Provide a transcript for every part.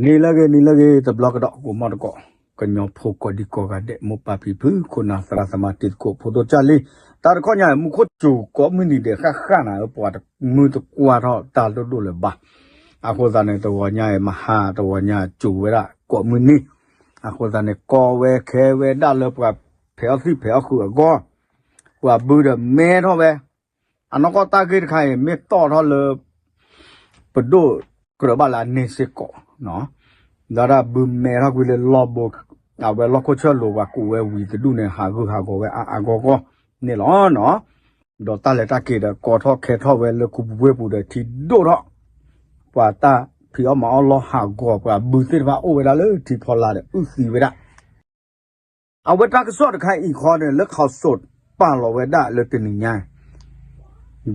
နံၤလၢအဂ့ၤ နံၤလၢအဂ့ၤ တဘျီကဒီး ကိးမီၢ်တကိး ကညီဖိကိးဒံကိးဂၤဒဲး မိၢ်ပၢ်ဖံဖု ခိၣ်နၢ်သရၣ်သမါ တံၤသကိးဖိဒိၣ်ကၢ်လံ, တၢ်တခီညါ မူခိၣ်စူၤကိးမုၢ်နံၤဒဲးဃၣ်ဃၣ်နၤဧၢ ပှၤတမုၢ်တကွၢ်ထီၣ်တၢ်ဒိၣ်ဒိၣ်လၢၤဘၣ်. အဃိသတးန့ၣ် တဂီၤညါအံၤ မဟါတဂီၤညါစူၤဝဲဒၣ်ကိးမုၢ်နံၤ, အဃိသတးန့ၣ် ကီဝဲခဲဝဲဒၣ်လၢပှၤဖဲးအီၣ်သံၣ်ဖဲးအီၣ်ဃုာ်အဂီၢ်, ပှၤဘုဒီးမဲထီၣ်ဝဲ အနီၢ်ကီၢ်တၢ်ဂ့ၢ်တခါအံၤ မ့ၢ်တီၢ်ထီၣ်လၢ ပဒိၣ်ကြၢးဘၣ်လၢအန့ၢ်စ့ၢ်ကီး, ဒီးတၢ်ဘုမဲထီၣ်ကွံာ်လၢလီၢ်ဘိ အဝဲလီၢ်ခိၣ်ဆၢၣ်လိၤ ပှၤကူးဝဲဝံၤတဒူၣ်န့ၣ် ဟးဂုာ်ဟးဂီၤဝဲအါအါဂီၢ်ဂီၢ်န့ၣ်လီၤ. ဒီးတၢ်လဲၤတၢ်က့ၤဒီး ကီထီၣ်ခဲထီၣ်ဝဲလၢခူပူၤဝ့ၢ်ပူၤဒီး ထံဒိၣ်ထီၣ်, ပှၤတၢ်ဖံးအီၣ်မၤအီၣ်လီၢ်ဟးဂီၤ ပှၤဘုသ့ၣ်တဖၣ်အိၣ်ဝဲဒၣ်လၢထံဖီလာ်ဒီး အုၣ်သံဝဲဒၣ် အဝဲတၢ်ကစီၣ်တခါအံၤဃီန့ၣ် လၢ ข่าวสด ပာ်လီၤဝဲဒၣ်လၢတနံၤညါ,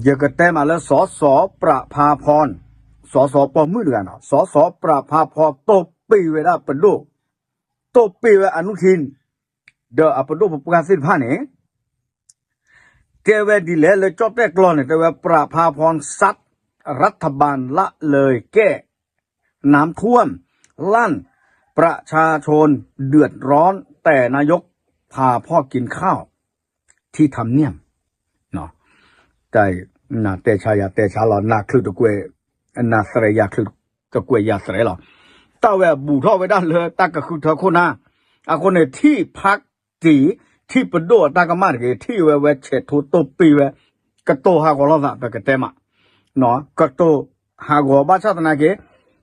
ယကတဲမးလၢ စီၤစီၤပြးဖါဖီ, စီၤစီၤပိာ်မုၣ်တဂၤနီၤ, စီၤစီၤပြးဖါဖီတိၢ်ပ့ၢ်ဝဲဒၣ်ပဒိၣ်, တိၢ်ပ့ၢ်ဝဲအနုထံၣ် ဒီးအပဒိၣ်ပပှၢ်သ့ၣ်တဖၣ်န့ၣ် တဲဝဲဒ်လဲၣ်လၢကၠီၣ်တဲၣ်ကျီၢ်န့ၣ် တဲဝဲ ပြးဖါဖီ ซัด รัฐบาลละเลยแก้ น้ำท่วม ลั่น ประชาชนเดือดร้อน แต่นายกพาพ่อกินข้าวที่ทำเนียบ တဲဆါယၤတဲဆါလီၤ နၤချုးတကွဲး နၤသရဲး ယၤချုးတကွဲး ယၤသရဲးလီၤ. တၢ်ဝဲအဘူးထီၣ်ဝဲဒၣ်လၢတၢ်ကဃုထၢခိၣ်နၢ်, အဃိန့ၣ် ထံၣ်ဖးတံၢ် ထံၣ်ပဒိၣ်အတၢ်ကမၣ်တဂ့ၤ ထံၣ်ဝဲဝဲဆဲးထိတိၢ်ပ့ၢ်ဝဲ ကတိၤဟးဂီၤလိာ်သး ပကတဲမး ကတိၤဟးဂီၤဘၣ်ဆၣ်သနာ်က့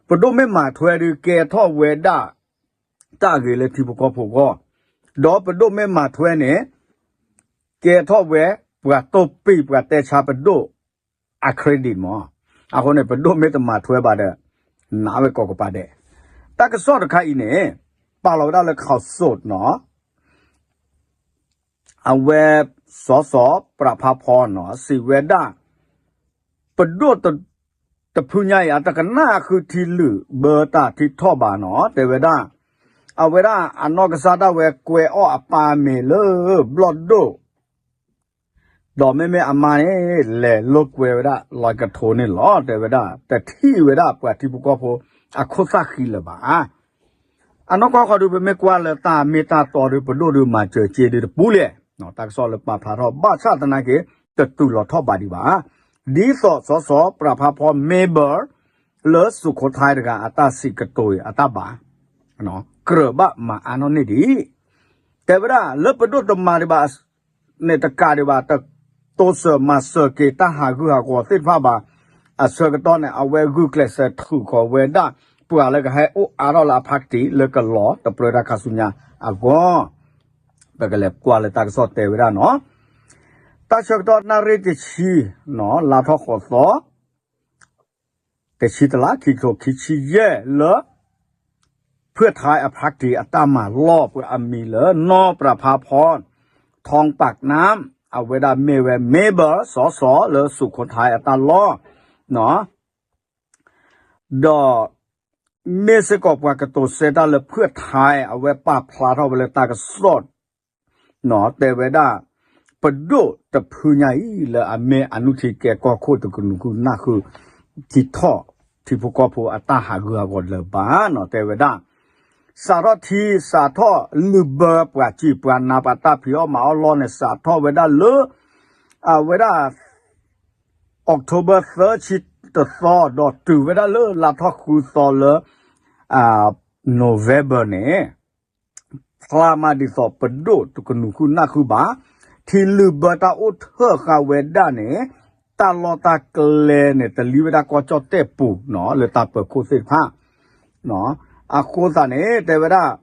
ပဒိၣ်မ့ၢ်မၤထွဲဒီးကဲထီၣ်ဝဲဒၣ် တၢ်အဂ့ၤလၢထံဖိကီၢ်ဖိအဂီၢ်, ဒီးပဒိၣ်မ့ၢ်မၤထွဲန့ၣ် ကဲထီၣ်ဝဲ ပှၤတိၢ်ပ့ၢ်ပှၤတဲဆါပဒိၣ်အ credit မး, အဃိန့ၣ် ပဒိၣ်မ့ၢ်တမၤထွဲဘၣ်ဒီး နးဝဲကိးကပၤဒဲး. တၢ်ကစီၣ်တခါအံၤန့ၣ် ပာ်လီၤဝဲဒၣ်လၢ ข่าวสด နီၤ အဝဲ စီၤစီၤပြးဖါဖီနီၤ စံးဝဲဒၣ် ပဒိၣ်တဖုညါအံၤ အတကနၣ်ဃုထံလုာ်ဘၢတၢ်ထံထီၣ်ဘၣ်နီၤ တဲဝဲဒၣ်, အဝဲဒၣ်အနီၢ်ကစၢ်ဒၣ်ဝဲကွဲးအီၣ်အပၢ်မ့ၤလၢဘျီၣ်ဒိၣ် ဒီးမ့မ့ၢ်အမါန့ၣ် လဲၤလိာ်ကွဲဝဲဒၣ် လီၤကထိန့ၣ်လီၤ တဲဝဲဒၣ် တထံၣ်ဝဲဒၣ်ပှၤထံဖိကီၢ်ဖိအခိၣ်သၣ်ဃံလၢၤဘၣ်. အနီၢ်ကီၢ်ဃီဒုး ပမ့ၢ်ကွၢ်လၢတၢ်မ့ၢ်တၢ်တီဒုး ပဒိၣ်ဒုးမၤစၢၤက့ဒုးတပူၤလဲၣ်, တၢ်ကစီၣ်လၢပာ်ဖျါထီၣ်ဘၣ်ဆၣ်သနာ်က့ တတုၤလီၤထီၣ်ဘးဒံးဘၣ်. ဒ်သိးစီၤစီၤပြးဖါဖီ member လၢ สุโขทัย တဂၤအတၢ်စံးကတိၤအံၤအတၢ်ဘၣ် ကြၢးဘၣ်မၤအါနီၢ်န့ၢ်ဒံး တဲဝဲဒၣ်လၢပဒိၣ်တမၤဒံးဘၣ် န့ၣ်တကးဒံးဘၣ် တတိစၢၤမၤစၢၤက့ၤတၢ်ဟးဂူာ်ဟးဂီၤသ့ၣ်တဖၣ်ဘၣ်. အဆၢကတီၢ်န့ၣ် အဝဲဂုာ်ကျဲးစၢးထုးဃီၤဝဲဒၣ် ပှၤလၢကဟဲအိၣ်အါထီၣ်လၢအဖါကတံာ်လၢကလီၤတပြၢတၢ်ခါဆူညါအဂီၢ်, ပကလဲၤကွၢ်လၢတၢ်ကစီၣ်တဲဝဲဒၣ်နီၤ. တၢ်ဆၢကတီၢ်နၣ်ရံၣ်တဆံနီၤ လါထီၣ်ဃိးသီ တဆံတလါ ခံကထိခံဆံယဲၢ်လၢ ဖုၣ်ထါအဖါကတံာ်အတၢ်မၤလီၢ် ပှၤအမံၤလၢနီၢ်ပြးဖါဖီ ทองปากน้ำ အဝဲဒၣ်မ့ၢ်ဝဲ member စီၤစီၤလၢ สุโขทัย အတၢ်လီၢ် ဒီး မ့ၢ်စ့ၢ်ကီးပှၤကတိၤစဲတၢ်လၢဖုၣ်ထါ အဝဲပာ်ဖျါထီၣ်ဝဲလၢတၢ်ကစီၣ် တဲဝဲဒၣ် ပဒိၣ်တဖုညါအံၤ လၢအမ့ၢ်အနုထံကဲကီၢ်ခိၣ်တကနူၤဃုနၢ်ဃု ထံထီၣ်ထံဖိကီၢ်ဖိအတၢ်ဟးဂူာ်ဟးဂီၤလၢၤဘၣ်နီၤ တဲဝဲဒၣ် စးထီၣ်ထံ စးထီၣ်လုၢ်ဘၢပှၤစံးပှၤနာ် ပှၤတၢ်ဖံးအီၣ်မၤအီၣ်လီၢ်န့ၣ် စးထီၣ်ဝဲဒၣ်လၢ အဝဲဒၣ် October သၢဆံတသီ ဒီးတုၤဝဲဒၣ်လၢလါထီၣ်ဃုသီလၢ November န့ၣ် ဖျါမးဒ်သိးပဒိၣ်တကနူၤဃုနၢ်ဃုဘၣ်, ထံလုၢ်ဘၢတၢ်အိၣ်ထၢဃာ်ဝဲဒၣ်န့ၣ် တၢ်လီၢ်တၢ်ကျဲန့ၣ် တလံဝဲဒၣ်ကီၢ်ကၠီၣ်တဲၣ်ပူၤနီၤ လၢတၢ်ပၢၤခိၣ်သ့ၣ်တဖၣ် အဃိသတးန့ၣ် တဲဝဲဒၣ်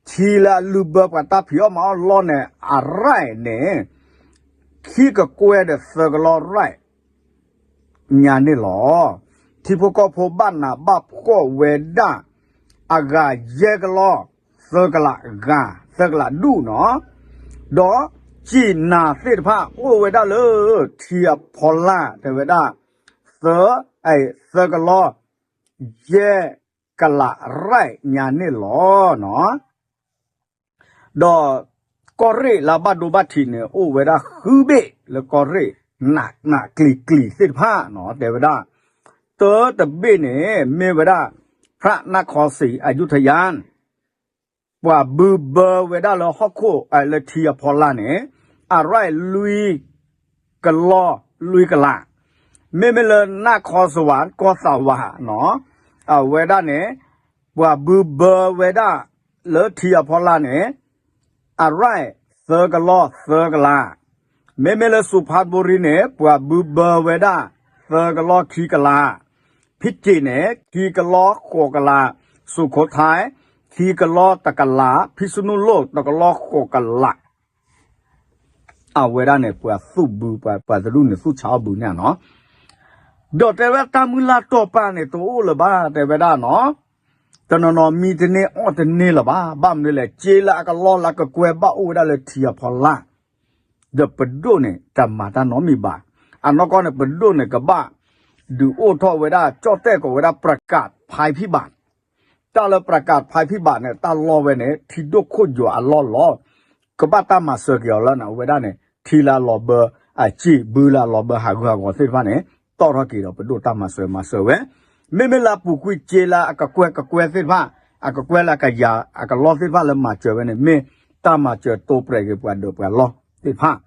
ထံလၢအလုၢ်ဘၢပှၤတၢ်ဖံးအီၣ်မၤအီၣ်လီၢ်န့ၣ် အရၢၣ်န့ၣ် ခံကကွဲၢ်ဒီးသၢကလီၢ်ရၢၣ် ညါန့ၣ်လီၤ. ထံဖိကီၢ်ဖိဘၣ်နးဘၣ်ဖှီၣ်ဝဲဒၣ် အဂၤယဲၢ်ကလီၢ် သၢကလးဂၤ သၢကလးဒူၣ်နီၤ, ဒီးစံာ်နၤသ့ၣ်တဖၣ်အိၣ်ဝဲဒၣ်လၢ ထံအဖီလာ် တဲဝဲဒၣ် သၢ သၢကလီၢ် ယဲၢ်ကလးရၢၣ်ညါန့ၣ်လီၤနီၤ. ဒီးကီၢ်ရ့ၣ်လၢအဘၣ်ဒိဘၣ်ထံးန့ၣ် အိၣ်ဝဲဒၣ်ဃုဘ့ၣ်လၢကီၢ်ရ့ၣ် နးနးကျံၤကျံၤသ့ၣ်တဖၣ်နီၤ တဲဝဲဒၣ် တၢတဘ့ၣ်န့ၣ် မ့ၢ်ဝဲဒၣ် พระนครศรีอยุธยา ပှၤဘုဘၢဝဲဒၣ်လၢဟီၣ်ခိၣ်လၢထံအဖီလာ်န့ၣ် အရၢၣ်လွံၢ်ကလီၢ်လွံၢ်ကလး, မ့မ့ၢ်လၢနၢ်ခီစဝးကီၢ်သးဝးနီၤ အဝဲဒၣ်န့ၣ် ပှၤဘုဘၢဝဲဒၣ်လၢထံအဖီလာ်န့ၣ် အရၢၣ်သၢကလီၢ်သၢကလး, မ့မ့ၢ်လၢစူၤဖးဘိရံန့ၣ် ပှၤဘုဘၢဝဲဒၣ်သၢကလီၢ်ခံကလး, ဖံက့ၣ်န့ၣ် ခံကလီၢ်ဃိးကလး, စူၤခိထဲ ခံကလီၢ်တကလး, ဖံဆနူၣ်လိၣ်တကလီၢ်ဃိးကလး အဝဲဒၣ်န့ၣ် ပှၤသူၣ်ဘု ပှၤတဒူၣ်န့ၣ် သူၣ်ဆါအီၣ်ဘုန့ၣ်နီၤ, ဒီးတဲဝဲတၢ်မုၢ်လၢ်တီၢ်ပာ်န့ၣ် တအိၣ်လၢၤဘၣ် တဲဝဲဒၣ်နီၤ, တနီၤနီၤမံတန့ၢ်အီၣ်တန့ၢ်လၢၤဘၣ်, ဘၣ်မနုၤလဲၣ် စ့လၢအကလီၢ်လၢကကွဲဘၣ်အိၣ်ဝဲဒၣ်လၢထံအဖီလာ် ဒီးပဒိၣ်န့ၣ် တမၤတၢ်နီတမံၤဘၣ်. အနီၢ်ကီၢ်န့ၣ် ပဒိၣ်န့ၣ် ကဘၣ်ဒုးအိၣ်ထီၣ်ဝဲဒၣ် ကၠီၣ်တဲၣ်ကိးဝဲဒၣ် ပြကးဖါဖံးဘၣ်, တၢ်လၢပြကးဖါဖံးဘၣ်န့ၣ် တၢ်လီၢ်ဝဲန့ၣ် ထံဒိၣ်ခိၣ်ယွၤအလီၢ်လီၤ. ကဘၣ်တၢ်မၤစၢၤက့ၤအီၤလၢန့ၣ် အဝဲဒၣ်န့ၣ် ထံလၢအလီၤဘၢအစ့ၣ် ဘုလၢအလီၤဘၢဟးဂူာ်ဟးဂီၤသ့ၣ်တဖၣ်န့ၣ် တီၣ်ထီၣ်က့ၤဒီးပဒိၣ်တၢ်မၤစၢၤမၤစၢၤဝဲ, မ့မ့ၢ်လၢအပူၤကွံာ်စ့လၢအကကွဲကကွဲသ့ၣ်တဖၣ် အကကွဲလၢအကယၤအကလီၢ်သ့ၣ်တဖၣ်လၢမၤစၢၤဝဲန့ၣ် မ့ၢ်တၢ်မၤစၢၤတိပြဲးက့ၤပှၤဒၢးပှၤလီၢ်သ့ၣ်တဖၣ်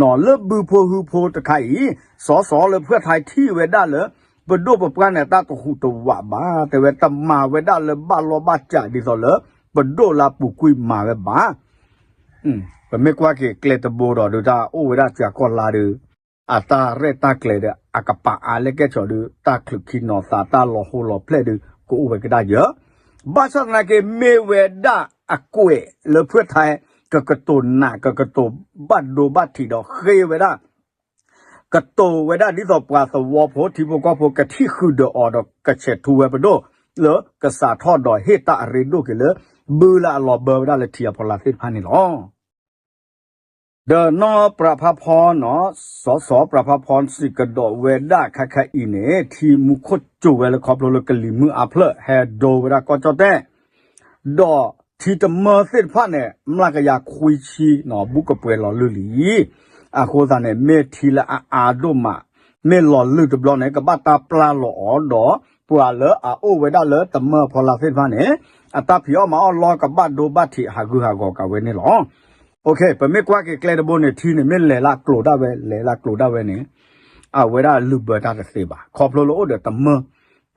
နီၤ လၢဘုဖိဟုဖိတခါအံၤ စီၤစီၤလၢဖၢၣ်ထါထံၣ်ဝဲဒၣ်လၢ ပဒိၣ်ပပှၢ်န့ၣ် တၢ်တဟူးတဝးဘၣ် တဲဝဲတမၤဝဲဒၣ်လၢဘၣ်လီၢ်ဘၣ်စးဒ်သိးလၢ ပဒိၣ်လၢအပူၤကွံာ်မၤဝဲဘၣ်. ပမ့ၢ်ကွၢ်က့ၤကျဲတဘိဒီး ဒုးတၢ်အိၣ်ဝဲဒၣ်စှၤကီၢ်လါဒီး အတၢ်ရဲၣ်တၢ်ကျဲၤဒီး အကပာ်အါလဲၣ်ကဲၣ်ဆိးဒီး တၢ်ချုးခံနီၤသး တၢ်လီၤဟိလီၤဖျဲၣ်ဒီး ကအိၣ်ဝဲကဒါယၢ် ဘၣ်ဆၣ်သနာ်က့ မ့ၢ်ဝဲဒၣ်အကွဲးလၢဖၢၣ်ထါ ကကတိၤနး ကကတိၤဘၣ်ဒိဘၣ်ထံးဒီးဃ့ဝဲဒၣ် ကတိၤဝဲဒၣ်ဒ်သိးပှၤသဝီဖိ ထံဖိကီၢ်ဖိကထံၣ်ဃုာ်ဒီးအီၤဒီး ကဆဲးထူဝဲပဒိၣ် လၢကစးထီၣ်ဒီးဟ့ၣ်တၢ်အရ့ဒိၣ်က့ၤလၢ ဘုလၢအလီၤဘၢဝဲဒၣ်လၢထံအဖီလာ်သ့ၣ်တဖၣ်န့ၣ်လီၤ. ဒီးနီၢ်ပြးဖးဖီနီၤ စီၤစီၤပြးဖးဖီစံးကဒီးဝဲဒၣ်ခါခါအံၤန့ၣ် ထံမူခိၣ်စူၤဝဲလၢခီဖျိလၢကလံၤမုၢ်အါဖျၢၣ် ဟဲဒိဝဲဒၣ်ကီၢ်ကၠီၣ်တဲၣ် ဒီးထံတမၢသ့ၣ်တဖၣ်န့ၣ် မျးကယၤခွံဆံနီၤ ဘူးကပှဲၤလီၤလုၢ်လံ. အဃိသတးန့ၣ် မ့ၢ်ထံလၢအအါဒိၣ်မး မ့ၢ်လီၤလုၢ်တဘျီန့ၣ် ကဘၣ်တၢ်ပျၢ်လီၤအီၤဒီး ပှၤလၢအအိၣ်ဝဲဒၣ်လၢတမၢအဖီလာ်သ့ၣ်တဖၣ်န့ၣ် အတၢ်ဖံးအီၣ်မၤအီၣ်လီၤ ကဘၣ်ဒိဘၣ်ထံးဟးဂူာ်ဟးဂီၤက့ၤဝဲန့ၣ်လီၤ. ပမ့ၢ်ကွၢ်က့ၤကျဲတဘိန့ၣ် ထံန့ၣ် မ့ၢ်လဲၤလၢကျိၤဒၣ်ဝဲ လဲၤလၢကျိၤဒၣ်ဝဲန့ၣ် အဝဲဒၣ်လုၢ်ဘၢတၢ်တသ့ဘၣ် ခီဖျိလၢအိၣ်ဒီးတမၢ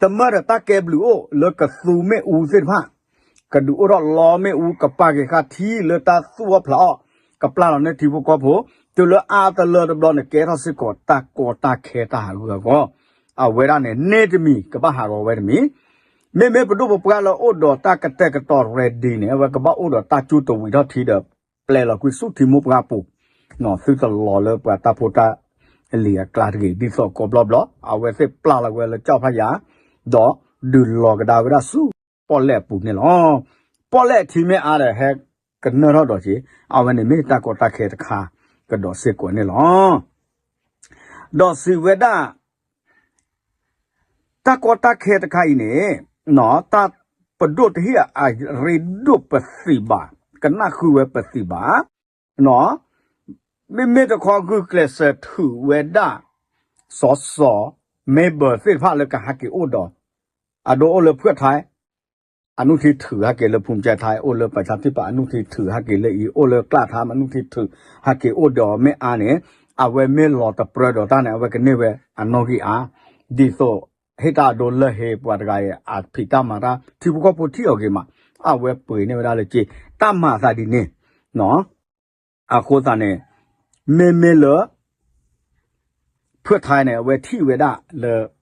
တမၢဒီးတၢ်ကဲဘျုးအိၣ်လၢကသူမ့ၣ်အူသ့ၣ်တဖၣ် ကဒုးအိၣ်ထီၣ်လီမ့ၣ်အူ ကပာ်က့ၤဃာ်ထံလၢတၢ်သူၣ်အီၣ်ဖျးအီၣ် ကပျၢ်လီၤန့ၢ်ထံဖိကီၢ်ဖိ တုၤလၢအါတလၢတဘျီန့ၣ် ကဲထီၣ်စ့ၢ်ကီးတၢ်ကီတၢ်ခဲတၢ်ဟးဂူာ်ဟးဂီၤ အဝဲဒၣ်န့ၣ် န့ၢ်တမံၤ ကဘၣ်ဟးဂီၤဝဲတမံၤ မ့မ့ၢ်ပဒိၣ်ပပှၢ်လၢအိၣ်ဒီးတၢ်ကတဲာ်ကတီၤ ready န့ၣ် အဝဲကဘၣ်အိၣ်ဒီးတၢ်ကၠူတဝံးထီၣ်ထံဒီး ပျဲလီၤကွံာ်ဆူထံမိၢ်ပှၢ်ပူၤ သုတလီၤလၢပှၤတၢ်ဖိတၢ်လံၤအကျါတဂ့ၤ ဒ်သိးကိးဘျီဘျီ အဝဲသ့ၣ်ပျၢ်လီၤဝဲလၢကၠီၣ်ဖးယၤ ဒီးဒုးလီၤကဒါဝဲဒၣ်ဆူပီၣ်လဲၣ်အပူၤန့ၣ်လီၤ. ပီၣ်လဲၣ်ထံမ့ၢ်အါဒီး ဟဲကနၢထီၣ်ဒီးက့ၤ အဝဲန့ၣ်မ့ၢ်တၢ်ကီတၢ်ခဲတခါကဒီးစ့ၢ်ကီးန့ၣ်လီၤ. ဒီးစံးဝဲဒၣ် တၢ်ကီတၢ်ခဲတခါအံၤန့ၣ် တၢ်ပဒိၣ်တဟ့ၣ်အရ့ဒိၣ်ပသံးဘၣ်, ကနၣ်ဃုာ်ဝဲပသံးဘၣ်, မ့မ့ၢ်တခီဂုာ်ကျဲးစၢးထုးဝဲဒၣ် စီၤစီၤ member သ့ၣ်တဖၣ်လၢကဟဲက့ၤအိၣ်ဒီး အဒိအိၣ်လၢဖၢၣ်ထါ အနုထံထုးဟဲက့ၤလၢဖူမၠဲထါ အိၣ်လၢပၢဆါထံပၢ် အနုထံထုးဟဲက့ၤလၢအံၤ အိၣ်လၢကျၢ်ထါ အနုထံထုးဟဲက့ၤအိၣ်ဒီးမ့ၢ်အါန့ၣ် အဝဲမ့ၢ်လီၤတပြၢဒီးတၢ်န့ၣ် အဝဲကန့ၢ်ဝဲအနီၣ်ဂံၢ်အါ ဒ်သိးဟ့ၣ်တၢ်အဒိလၢဟ့ ပှၤတဂၤအံၤ အဖံးတၢ်မၤတၢ် ထံဖိကီၢ်ဖိထံၣ်အီၤဂ့ၤမး အဝဲပှ့ၤန့ၢ်ဝဲဒၣ်လၢက့ တၢ်မၤအသးဒ်န့ၣ် အဃိသတးန့ၣ် မ့မ့ၢ်လၢ ဖၢၣ်ထါန့ၣ် အဝဲထံၣ်ဝဲဒၣ်လၢ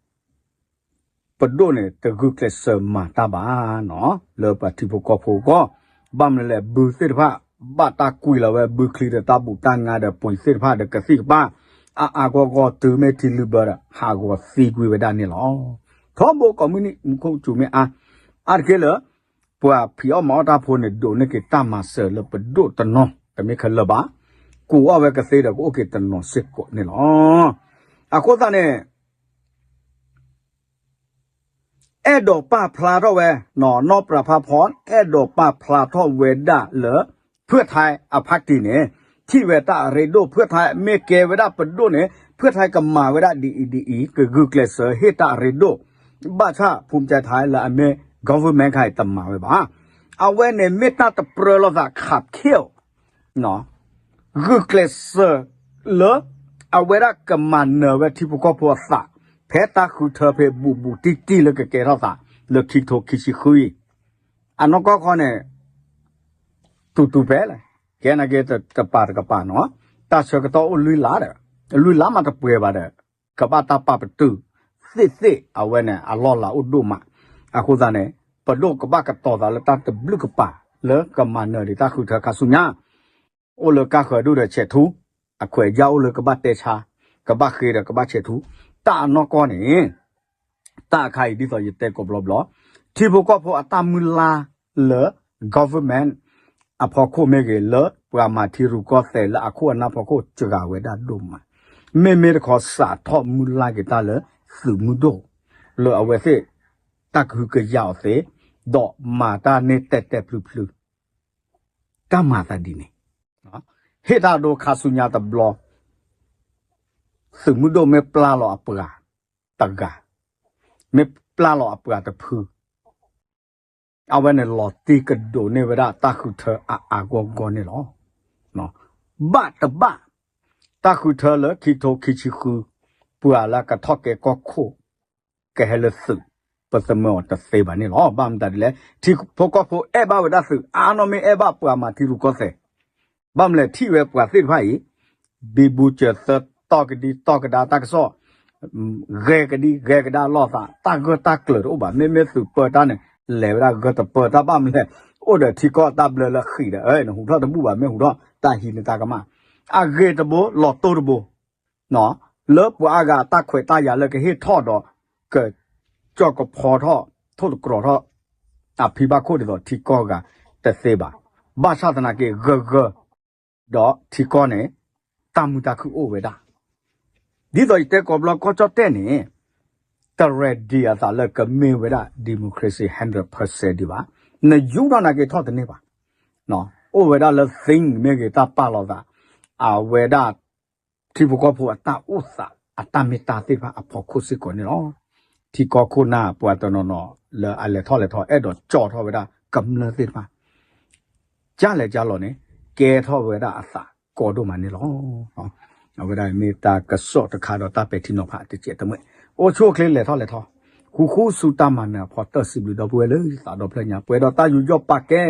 ပဒိၣ်န့ၣ် တဂုာ်ကျဲးစၢးမၤတၢ်ဘၣ်နီၤ လၢပှၤထံဖိကီၢ်ဖိအဂီၢ် ဘၣ်မနုၤလဲၣ် ဘုသ့ၣ်တဖၣ် ဘၣ်တၢ်ကွံလီၤဝဲ ဘုချံဒီးတၢ်ဘူၣ်တၢ်ငါဒီးပှ့ၤသ့ၣ်တဖၣ်ဒီးကသံၣ်ကပၢ် အါအါဂီၢ်ဂီၢ်တုၤမ့ၢ်ထံလုၢ်ဘၢဒီး ဟးဂီၤသံကွံာ်ဝဲဒၣ်န့ၣ်လီၤ. ထီဘိကိးမုၢ်နံၤ မူခိၣ်စူၤမ့ၢ်အါ အါတက့ၢ်လၢ ပှၤဖံးအီၣ်မၤအီၣ်တၢ်ဖိန့ၣ် ဒိးန့ၢ်က့ၤတၢ်မၤစၢၤလၢပဒိၣ်တနီၤ တမ့ၢ်ခဲလၢာ်ဘၣ်, ကူးအီၣ်ဝဲကသ့ဒီးကအိၣ်က့ၤတနီၤစ့ၢ်ကီးန့ၣ်လီၤ. အဃိသတးန့ၣ် အဲၣ်ဒိးပာ်ဖျါထီၣ်ဝဲ နီၢ်ပြးဖးဖီ အဲၣ်ဒိးပာ်ဖျါထီၣ်ဝဲဒၣ်လၢ ဖၢၣ်ထါအဖါတံၢ်န့ၣ် ထံၣ်ဝဲတၢ်အရ့ဒိၣ် ဖၢၣ်ထါမ့ၢ်ကဲဝဲဒၣ်ပဒိၣ်န့ၣ် ဖၢၣ်ထါကမၤဝဲဒၣ်ဒ်အံၤဒ်အံၤ ကဂုာ်ကျဲးစၢးဟ့ၣ်တၢ်အရ့ဒိၣ် ဘၣ်ဆၣ်ဖူမၠဲထါလၢအမ့ၢ် government ခါအံၤတမၤဝဲဘၣ်. အဝဲန့ၣ်မ့ၢ်တၢ်တပြၢလိာ်သး ခးခဲး ဂုာ်ကျဲးစၢးလၢ အဝဲဒၣ်ကမၤနၢၤဝဲထံဖိကီၢ်ဖိအသး ဖဲတၢ်ဃုထၢဖဲဘူးဘူးတံၢ်တံၢ်လၢကကဲထီၣ်သး လၢခံကထိခံဆံဃုအံၤ အနီၢ်ကီၢ်ခီန့ၣ် တူၢ်တူၢ်ဖဲလဲၣ် ကဲနာ်က့တပာ်တကပၤနီၤ တၢ်ဆၢကတီၢ်အိၣ်လွံၢ်လါဒီး လွံၢ်လါမးတပှဲၤဘၣ်ဒီး ကဘၣ်တၢ်ပာ်ပတုာ်သ့ၣ်သ့ၣ် အဝဲန့ၣ် အလီၢ်လၤအိၣ်ဒိၣ်မး. အဃိသတးန့ၣ် ပဒိၣ်ကဘၣ်ကတီၤသးလၢတၢ်တဘျုးကပၤ လၢကမၤနၢၤဒံးတၢ်ဃုထၢခါဆူညါ အိၣ်လၢကါဃၢၤဒိၣ်ဒီးဆဲးထူ, အခွဲးအယာ်အိၣ်လၢကဘၣ်တဲဆါ, ကဘၣ်ဃ့ဒီးကဘၣ်ဆဲးထူ, တၢ်အနီၢ်ကီၢ်န့ၣ် တၢ်အခါအံၤဒ်သိးယတဲကိးဘျီဘျီ, ထံဖိကီၢ်ဖိအတၢ်မုၢ်လၢ်လၢ government အဖီခိၣ်မ့ၢ်ဂ့ၤ လၢပှၤမၤထံရူၢ်ကီၢ်သဲးလၢအခိၣ်အနၢ်ဖီခိၣ်စှၤဝဲဒၣ်ဒိၣ်မး, မ့မ့ၢ်တခီစးထီၣ်မုၢ်လၢ်က့ၤတၢ်လၢသုးမုၢ်ဒိၣ် လၢအဝဲသ့ၣ် တၢ်ကဟုကယာ်အီၤသ့, ဒီးမၤတၢ်န့ၢ်တဲာ်တဲာ်ဖျုးဖျုး တၢ်မၤသးဒ်န့ၣ်, ဟ့ၣ်တၢ်ဒိခါဆူညါတဘျီ, သုးမုၢ်ဒိၣ်မ့ၢ်ပျၢ်လီၤအပှၤတဂၤ, မ့ၢ်ပျၢ်လီၤအပှၤတဖု, အဝဲန့ၣ်လီၤတံၢ်ကဒိးန့ၢ်ဝဲဒၣ်တၢ်ဃုထၢအါအါဂီၢ်ဂီၢ်န့ၣ်လီၤ. ဘၣ်တဘၣ်, တၢ်ဃုထၢလၢခံကထိခံဆံဃု, ပှၤလၢကထီၣ်ကဲကီၢ်ခိၣ် ကဟဲလၢသုး, ပသမၢအီၤတသ့ဘၣ်န့ၣ်လီၤ. ဘၣ်မတၤဒ်လဲၣ်, ထံဖိကီၢ်ဖိအဲၣ်ဘၣ်ဝဲဒၣ်သုး အါနီၢ်မ့ၢ်အဲၣ်ဘၣ်ပှၤမၤထံရူၢ်ကီၢ်သဲး, ဘၣ်မလဲၣ်ထံၣ်ဝဲပှၤသ့ၣ်တဖၣ်အံၤ, ဘံဘူစၢၤသၢတီၢ်ကဒံ တီၢ်ကဒါတၢ်ကစီၣ်, ဂဲၤကဒံ ဂဲၤကဒါလိာ်သး တၢ်ဂၢၢ်တၢ်ကျၢၤတအိၣ်ဘၣ်. မ့မ့ၢ်သုးပၢတၢ်န့ၣ် လဲၤဝဲဒၣ်ဂၢၢ်တပၢတၢ် ဘၣ်မလဲၣ်, အိၣ်ဒီးထံကီၢ်တၢ်ဘျၢလၢဃံးဒီး နဟူးထီၣ်တဘူၣ်ဘၣ် မ့ၢ်ဟူးထီၣ်တၢ်ဟံးန့ၢ်တၢ်ကမၣ်, အဂ့ၤတဘိ လီၤတိၢ်တဘိ လၢပှၤအါဂၤအတၢ်ခွဲးတၢ်ယာ်လၢကဟ့ၣ်ထီၣ်ဒီး ကကၠီၣ်ကဖီထီၣ် ထိၣ်သတြီၤထီၣ် အဖံဘၣ်ခိၣ်ဒ်သိးထံကီၢ်ဂၤတသ့ဘၣ်. ဘၣ်ဆၣ်သနာ်က့ဂၢၢ်ဂၢၢ် ဒီးထံကီၢ်န့ၣ် တၢ်မုာ်တၢ်ခုၣ်အိၣ်ဝဲဒၣ်. ဒ်သိးယတဲကိးဘျီကီၢ်ကၠီၣ်တဲၣ်န့ၣ် တ ready အသးလၢကမ့ၢ်ဝဲဒၣ် democracy hundred percent ဒံးဘၣ်. နယူၢ်ထီၣ်နာ်က့ထီၣ်တန့ၢ်ဘၣ်. အိၣ်ဝဲဒၣ်လၢ think မ့ၢ်ဂ့ၤ တၢ်ပာ်လီၤသး အဝဲဒၣ် ထံဖိကီၢ်ဖိအတၢ်အိၣ်သး အတၢ်မ့ၢ်တၢ်သ့ၣ်တဖၣ်အဖီခိၣ်စ့ၢ်ကီးန့ၣ်လီၤ. ထံကီၢ်ခိၣ်နၢ်ပှၤတနီၤနီၤ လၢအလဲၤထီၣ်လဲၤထီ အဲၣ်ဒိးကၠီၣ်ထီၣ်ဝဲဒၣ်ကမျၢၢ်သ့ၣ်တဖၣ် ကလဲၤကလီၤန့ၣ် ကဲထီၣ်ဝဲဒၣ်အသးကီဒိၣ်မးန့ၣ်လီၤ. အဝဲဒၣ်မ့ၢ်တၢ်ကစီၣ်တခါဒီးတၢ်ပဲာ်ထံနီၤဖးတစဲးတမှဲး, အိၣ်ဆူၣ်အိၣ်ချ့လဲၤထီၣ်လဲၤထီ, ဃူဃူဆူတၢ်မၤနၢၤအဖီတၢၢ် စံးဘျုးဒီပုၢ်ဝဲၢ်လၢသးဒီဖျၢၣ်ညါ ပှဲၤဒီးတၢ်ယူးယီၣ်ပာ်ကဲ